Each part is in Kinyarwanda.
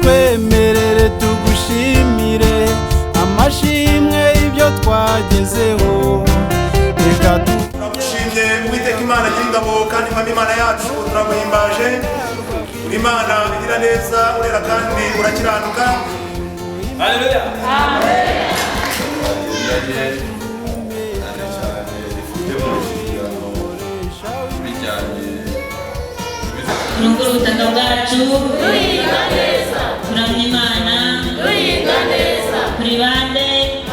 Twemerere tugushimire amashimwe ibyo twagezeho, reka. Turagushimye, Uwiteka Imana Nyiringabo kandi Mwami Imana yacu, turaguhimbaje. Uri Imana igira neza, urera kandi urakiranuka. Haleluya. Cyane cyane rifite mu nshingano bijyanye. Turungure ubutaka bwacu, duhinga neza, turamya Imana, duhinga neza. Turi bande?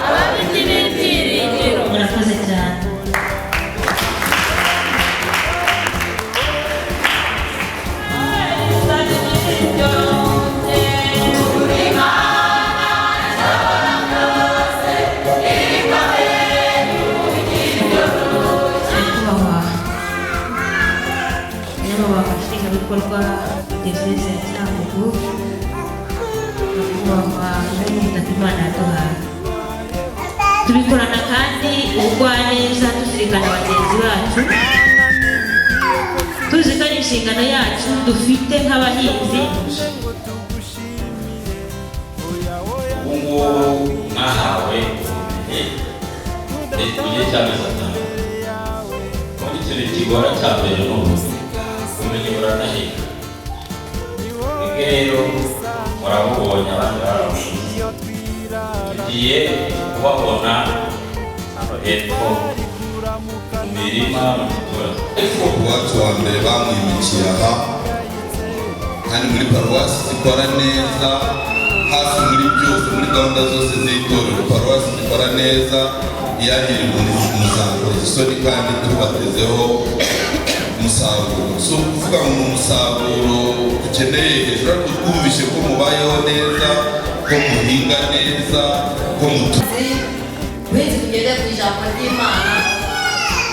Abafite ibyiringiro. Murakoze cyane. Nyakubahwa Umunyamabanga Nshingwabikorwa wa Diyoseze ya Cyangugu, nyakubahwa n'ubutaka Imana yaduhaye tubikorana kandi ubugwaneza, tuzirikana bagenzi bacu, tuzi ko ari inshingano yacu dufite nk'abahinzi. Ubu ngubu mwahawe ubumenyi mu gihe cy'amezi 5. Ubundi ikintu kigora cya mbere ni ubumenyi. Ubumenyi buranahinga. Mwebwe rero murabubonye, abandi barabuze. Tugiye kubabona hano hepfo mu mirima, mu giturage. Iwacu wa mbere bamwimikiye aha, kandi muri paruwasi zikora neza hafi muri byose, muri gahunda zose z'itorero, paruwasi zikora neza. Iyahirwa muzankoza isoni, kandi tubatezeho umusaruro. Si ukuvuga ngo ni umusaruro dukeneye hejuru, ariko twumvise ko mubayeho neza, ko muhinga neza, ko mutu Ubuhinzi tugende ku ijambo ry'Imana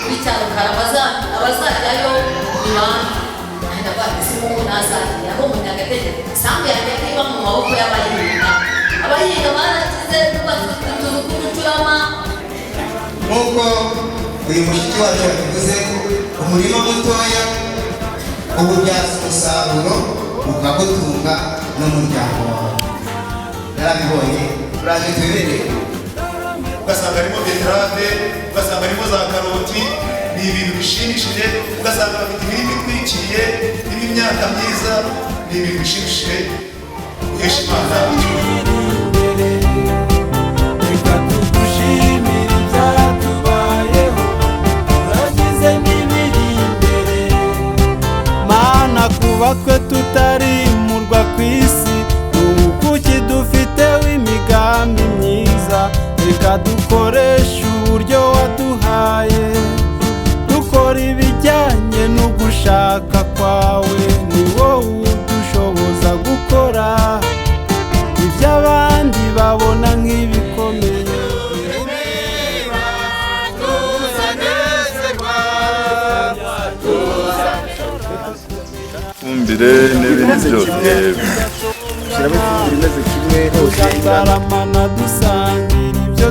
kuri Cyarukara, abazajyayo ni bande? Ndavuga ati: "Si wowe ntazagera aho umuntu agategeka isambu yanjye niba mu maboko y'abayihinga?" Abayihinga barakize, bubatse utuzu tw'uducurama. Nk'uko uyu mushiki wacu yabivuze, umurima mutoya uwubyaza umusaruro ukagutunga n'umuryango wawe. Yarabibonye, turaje tubibereke. Ugasanga harimo beterave, ugasanga harimo za karoti. Ni ibintu bishimishije. Ugasanga bafite imirima itwikiriye, irimo imyaka myiza. Ni ibintu bishimishije guhesha Imana icyubahiro. Reka tugushimire ibyatubayeho, turagize n'ibiri imbere. Mana, kuba twe tutarimurwa ku isi ni ukuki dufiteho imigambi myiza. Reka dukoreshe uburyo waduhaye, dukora ibijyanye n'ugushaka kwawe. Ni wowe udushoboza gukora ibyo abandi babona nk'ibikomeye. Ifumbire n'ibindi byose. Ushyiramo ifumbire imeze kimwe hose ingana. Tutaramana, dusangira ibyo.